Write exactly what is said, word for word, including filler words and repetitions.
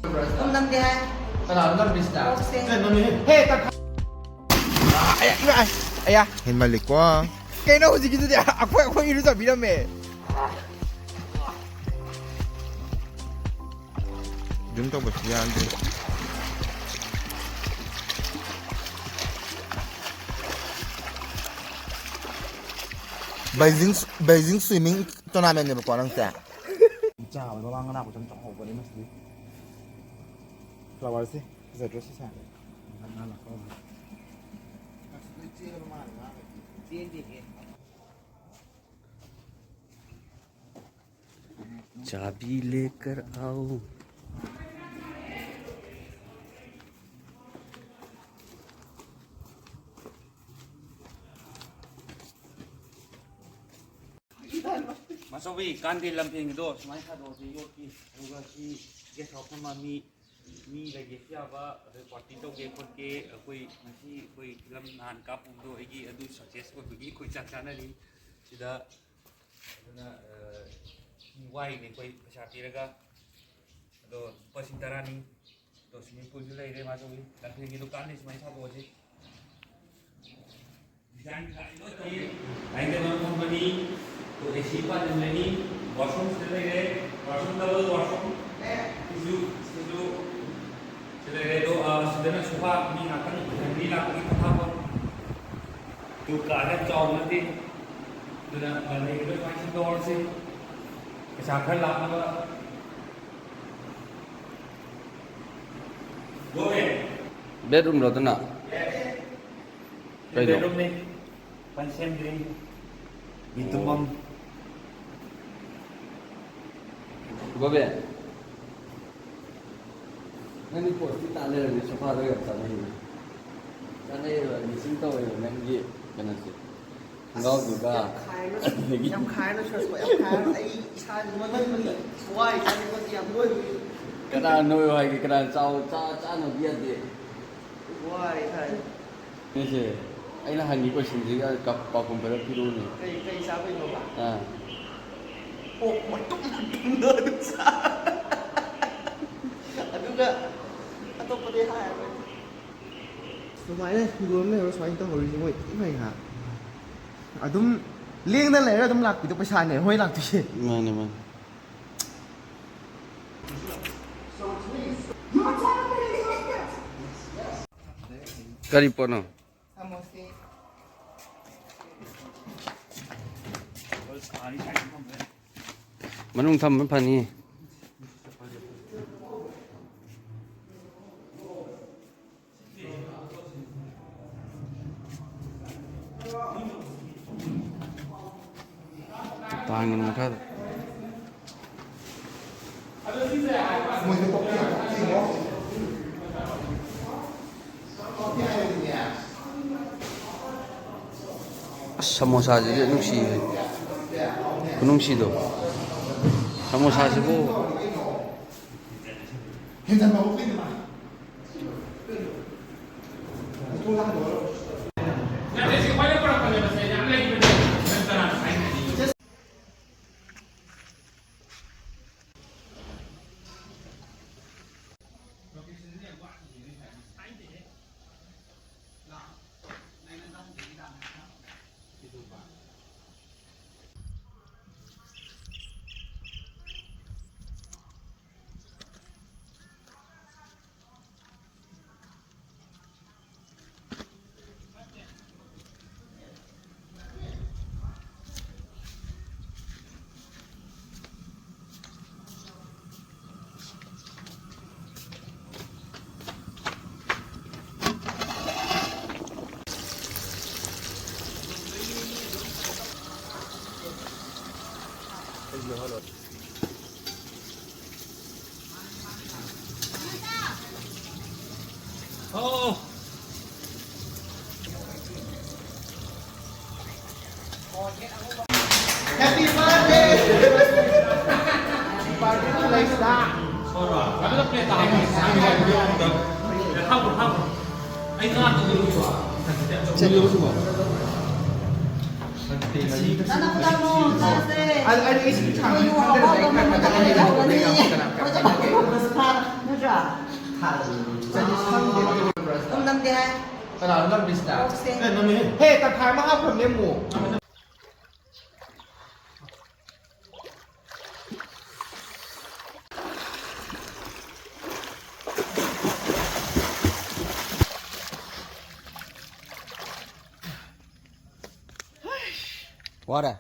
ꯅꯝꯗꯦ ꯍꯥꯏ꯫ ꯀꯅꯥꯅꯣ ꯅꯝꯗ꯭ꯔꯤꯁꯤꯅ? ꯀꯣꯛꯁꯦ꯫ ꯀꯩꯅꯣꯅꯦ? ꯍꯦ, ꯇꯪꯈꯥꯏ꯫ ꯑꯌꯥ, ꯏꯃꯥ, ꯑꯌꯥ꯫ ꯍꯦꯟꯃꯜꯂꯤꯀꯣ꯫ ꯀꯩꯅꯣ ꯍꯧꯖꯤꯛꯀꯤꯗꯨꯗꯤ? ꯑꯩꯈꯣꯏ, ꯑꯩꯈꯣꯏ ꯏꯔꯨꯖꯕꯤꯔꯝꯃꯦ꯫ ꯖꯨꯝ ꯇꯧꯕꯁꯨ ꯌꯥꯗꯦ꯫ ꯕꯩꯖꯤꯡ, ꯕꯩꯖꯤꯡ swimming tournamentꯅꯦꯕꯀꯣ ꯅꯪꯁꯦ? ꯆꯥꯕ ꯃꯃꯥꯡ ꯃꯅꯥ ꯈꯛꯇꯪ ꯆꯥꯍꯧꯕꯅꯦ ꯃꯁꯤꯗꯤ꯫ Flowerꯁꯦ ꯐꯖꯗ꯭ꯔꯣ ꯁꯤꯁꯦ? चाबी लेकर आओ। ꯃꯆꯧꯕꯤ, ꯀꯥꯟꯗꯦ ꯂꯝꯐꯦꯟꯒꯤꯗꯣ ꯁꯨꯃꯥꯏꯅ ꯊꯥꯗꯣꯛꯑꯁꯤ ꯌꯣꯠꯀꯤ, ꯑꯗꯨꯒ ꯁꯤ guest house ꯑꯃ ꯃꯤ, ꯃꯤ ꯂꯩꯒꯦꯁꯨ ꯌꯥꯕ, ꯑꯗꯩ party ꯇꯧꯒꯦ ꯈꯣꯠꯀꯦ, ꯑꯩꯈꯣꯏ ꯉꯁꯤ ꯑꯩꯈꯣꯏ film ꯅꯍꯥꯟ ꯀꯥꯞꯄꯨꯕꯗꯣ ꯑꯩꯒꯤ ꯑꯗꯨ success ꯑꯣꯏꯕꯒꯤ ꯑꯩꯈꯣꯏ ꯆꯥꯛ ꯆꯥꯅꯔꯤ ꯁꯤꯗ꯫ ꯑꯗꯨꯅ, ꯑ, ꯁꯤ ꯋꯥꯏꯅꯦ ꯑꯩꯈꯣꯏ ꯄꯩꯁꯥ ꯄꯤꯔꯒ꯫ ꯑꯗꯣ ꯂꯨꯄꯥ ꯂꯤꯁꯤꯡ ꯇꯔꯥꯅꯤ꯫ ꯑꯗꯣ swimming poolꯁꯨ ꯂꯩꯔꯦ, ꯃꯥꯁꯨ ꯂꯝꯐꯦꯜꯒꯤ ꯗꯨꯀꯥꯟꯅꯤ ꯁꯨꯃꯥꯏꯅ ꯁꯥꯗꯣꯛꯑꯁꯤ꯫ Design ꯀꯥꯏ ꯂꯣꯏ ꯇꯧꯏ꯫ Dining table ꯐꯝꯕꯅꯤ, ꯑꯗꯣ AC ꯄꯥꯟꯖꯤꯟꯕꯅꯤ, washroom ꯁꯤꯗ ꯂꯩꯔꯦ, washroom, double washroom꯫ ꯁꯤꯁꯨ, ꯁꯤꯁꯨ ꯁꯤ ꯂꯩꯔꯦ꯫ ꯑꯗꯣ, ꯑ, ꯁꯤꯗꯅ sofa, ꯃꯤ ꯉꯥꯛꯇꯪ family ꯂꯥꯛꯄꯒꯤ ꯄꯣꯊꯥꯐꯝ꯫ ꯑꯗꯨ ꯀꯥꯗꯤ ꯌꯥꯝ ꯆꯥꯎꯕ ꯅꯠꯇꯦ꯫ ꯑꯗꯨꯅ, ꯑ, ꯂꯩꯔꯤꯕ ꯁꯨꯃꯥꯏꯅ ꯁꯤꯟꯗꯣꯛꯍꯧꯔꯁꯤ꯫ ꯄꯩꯁꯥ ꯈꯔ ꯂꯥꯛꯅꯕ꯫ ꯒꯣꯔꯃꯦꯟ꯫ Bedroomꯔꯣ ꯑꯗꯨꯅ? ꯀꯩꯅꯣ? Bedroomꯅꯤ꯫ ꯐꯖꯅ ꯁꯦꯝꯗ꯭ꯔꯤ꯫ ꯃꯤ ꯇꯨꯝꯐꯝ꯫ ꯒꯣꯕꯦꯟ, ꯅꯪꯗꯤ ꯄꯣꯁꯇꯤ ꯇꯥ ꯂꯩꯔꯝꯃꯤ, sofaꯗꯣ ꯌꯥꯝ ꯆꯥꯅꯩꯌꯦ꯫ ꯆꯥꯅꯩꯌꯦꯕ, matching ꯇꯧꯋꯦꯕ ꯅꯪꯒꯤ ꯀꯩꯅꯣꯁꯦ꯫ ꯈꯣꯡꯒ꯭ꯔꯥꯎꯗꯨꯒ ꯌꯥꯝ ꯈꯥꯏꯅ, ꯑꯗꯒꯤ ꯌꯥꯝ ꯈꯥꯏꯅ ꯁꯣꯏꯕ, ꯌꯥꯝ ꯈꯥꯏꯅ꯫ ꯑꯩ ꯏꯁꯥꯁꯦ ꯅꯣꯏꯃꯟꯕꯒꯤ ꯋꯥꯏ, ꯏꯁꯥꯁꯦ ꯄꯣꯠꯁꯦ ꯌꯥꯝ ꯅꯣꯏꯕꯒꯤ꯫ ꯀꯅꯥ ꯅꯣꯏꯌꯣ ꯍꯥꯏꯒꯦ? ꯀꯅꯥ ꯆꯥꯎ-, ꯆꯥ-, ꯆꯥꯅꯕꯗꯤ ꯌꯥꯗꯦ꯫ ꯋꯥꯔꯦ ꯏꯁꯥꯁꯦ꯫ ꯅꯣꯏꯁꯦ, ꯑꯩꯅ ꯍꯪꯉꯤ questionꯁꯤꯒ ꯀ-, ꯄꯥꯎꯈꯨꯝ ꯈꯔ ꯄꯤꯔꯛꯎꯅꯦ꯫ ꯀꯩ, ꯀꯩ ꯆꯥꯕꯩꯅꯣꯕ? ꯑꯥ꯫ ꯑꯣꯛ ꯃꯇꯨꯝ ꯃꯇꯨꯝꯗꯣ ꯑꯗꯨ ꯆꯥ-, ꯁꯨꯃꯥꯏꯅ ꯍꯤꯡꯒꯣꯜ ꯑꯃ ꯂꯩꯔꯒ ꯁꯨꯃꯥꯏꯅ ꯇꯧꯍꯧꯔꯤꯁꯦ ꯃꯣꯏ ꯊꯤ ꯐꯩ ꯍꯥ꯫ ꯑꯗꯨꯝ ꯂꯦꯡꯗꯅ ꯂꯩꯔꯒ ꯑꯗꯨꯝ ꯂꯥꯛꯄꯤꯗꯣ ꯄꯩꯁꯥꯅꯦ ꯃꯣꯏ ꯂꯥꯛꯇꯣꯏꯁꯦ꯫ ꯃꯥꯅꯦ, ꯃꯥꯅꯦ꯫ ꯀꯔꯤ ꯄꯣꯠꯅꯣ? ꯃꯅꯨꯡ ꯊꯝꯕ ꯐꯅꯤ꯫ ꯇꯥꯡꯒꯅꯨ ꯃꯈꯥꯗ꯫ ꯑꯁ, ꯁꯃꯣꯁꯥꯁꯤꯗꯤ ꯅꯨꯡꯁꯤꯌꯦ꯫ ꯈꯨꯅꯨꯡꯁꯤꯗꯣ꯫ ꯁꯃꯣꯁꯥꯁꯤꯕꯨ꯫ Happy birthday! Happy birthday to Laisa! ꯅꯠꯇ꯭ꯔꯥ? ꯊꯨꯝ ꯅꯝꯗꯦ ꯍꯥꯏ꯫ ꯀꯅꯥꯅꯣ ꯅꯝꯗꯣꯏꯁꯤꯅ? ꯑꯣꯛꯁꯦ꯫ ꯑꯦ, ꯅꯝꯃꯦꯍꯦ꯫ ꯍꯦ, ꯇꯪꯈꯥꯏ ꯑꯃ ꯍꯥꯞꯈ꯭ꯔꯕꯅꯦ ꯑꯃꯨꯛ꯫ ꯋꯥꯔꯦ꯫